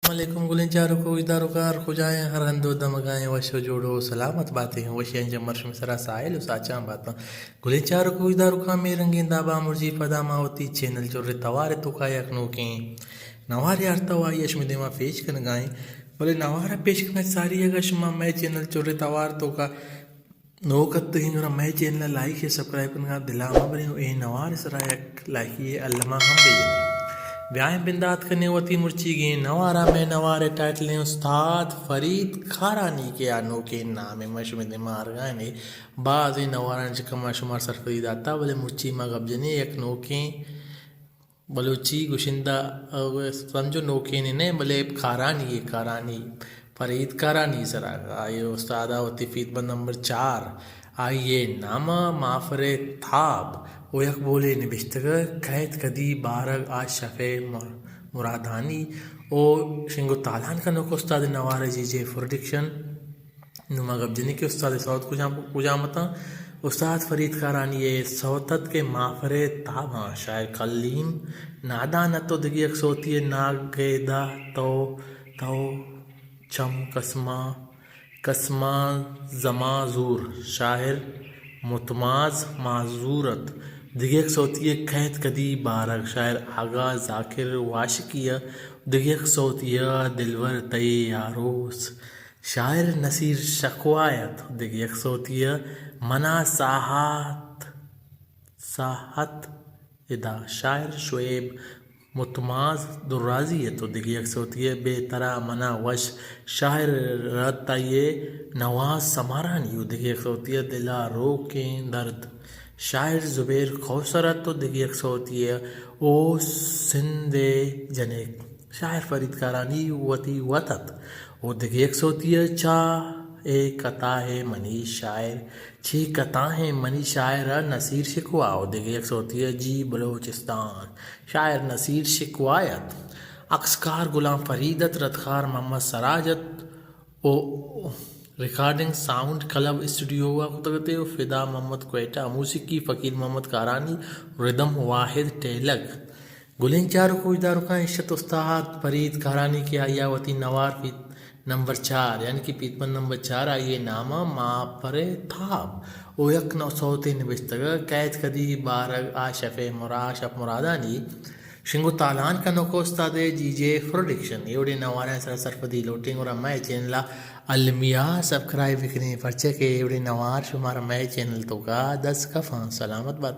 السلام علیکم گلیں چاروکو، گوشداروکاں ہر کجائیں، ہر ہند و دمگائیں، وش و جوڑ و سلامت باتیں، وشیں جمر شمے سرا ساحل و ساچاں باتاں۔ گلیں چاروکو، گوشداروکاں مے رنگیں دابا مرچی پدا ما وتی چینل چرے توار توکا یک نوکیں نوارے آرتا و آئی شمے دیما پیش کنگائیں۔ بلے نوارا پیش کنگ ساری اگا شما مئے چینل چرے توار توکا نوک اتگیں گڑا مئے چینل ء لائک ء سبسکرائب کنگا دلا مہ بریں و اے نوار ء سرا یک لائکی ء الما ہم بہ جنیں۔ بیائیں بندات کنیں وتی مرچیگیں نوارا۔ مئے نوار ء ٹائٹل ایں استاد فرید کارانی کہ آ نوکیں نامے ما شمے دیما آرگائیں۔ بازیں نواراں چکا ما شمار سرپدی داتا، بلے مرچی ما گپ جنیں یک نوکیں بلوچی گشندہ، ء سمجھو نوکینے نہ، بلے کارانی ء، کارانی، فرید کارانی سرا آئی استاد ء وتی فیت بند نمبر چار، آئی ء نام ء مافر ء تاب و یک بولے نبشتگ کئیت کدی بارگ آ شف ء مر-، مرادانی و شنگ و تالان کنوک استاد نوار جی جے پروڈکشن۔ نوں ما گپ جنیں کہ استاد ء سوت کجام، کجام اتاں؟ استاد فرید کارانی ء سوت ات کہ مافر ء تاباں، شاعر کلیم نادان ات و دگہ یک سوتی ء ناگیدہ تو، تو چم کسما، کسما زما زور، شاعر متماز معذور ات۔ دگہ یک سوتی ء کئیت کدی بارگ، شاعر آغا ذاکر واشکی ء۔ دگہ یک سوتی ء دلبر تئی آروس، شاعر نصیر شکوہ ات۔ دگہ یک سوتی ء منا ساہت، ساہت ادا، شاعر شعیب متماز درازی ات و دگہ یک سوتی ء بے ترا منا وش، شاعر رتائی ء نواز سمارانی و دگہ یک سوتی ء دلا روکیں درد، شاعر زبیر کوثر ات و دگہ یک سوتی ء او سندھ ء جنک، شاعر فرید کارانی وتی وت ات و دگہ یک سوتی ء چا اے کتا ہے منی شاعر، چی کتا ہے منی شاعر ء نصیر شکوا و دگہ یک سوتی ء جی بلوچستان، شاعر نصیر شکوا ات۔ عکسکار غلام فرید ات، ردکار محمد سراج ات۔ او ریکارڈنگ ساؤنڈ کلب اسٹوڈیو ء کتگ ات و فدا محمد کوئٹہ، موسیقی فقیر محمد کارانی، ردم واحد ٹیلگ۔ گلیں چاروک و گوشداروکاں، ایش ات استاد فرید کارانی کہ آئی ء وتی نوار فیت نمبر چار، یعنی کہ پیت بند نمبر چار، آئی ء نام ء ماپر تاب و یک نو سوتے نبشتگ ء کئیت کدی بارگ آ شف ء مرا-، شپ مرادانی۔ شنگ و تالان کنوک استاد ء جی جے پروڈکشن۔ اے وڑیں نواریں سرا سرپدی لوٹیں گڑا مئے چینل ء المی ء سبسکرائب بکنیں، پرچہ کہ اے وڑیں نوار شمارا مئے چینل توکا دست کفاں۔ سلامت بات۔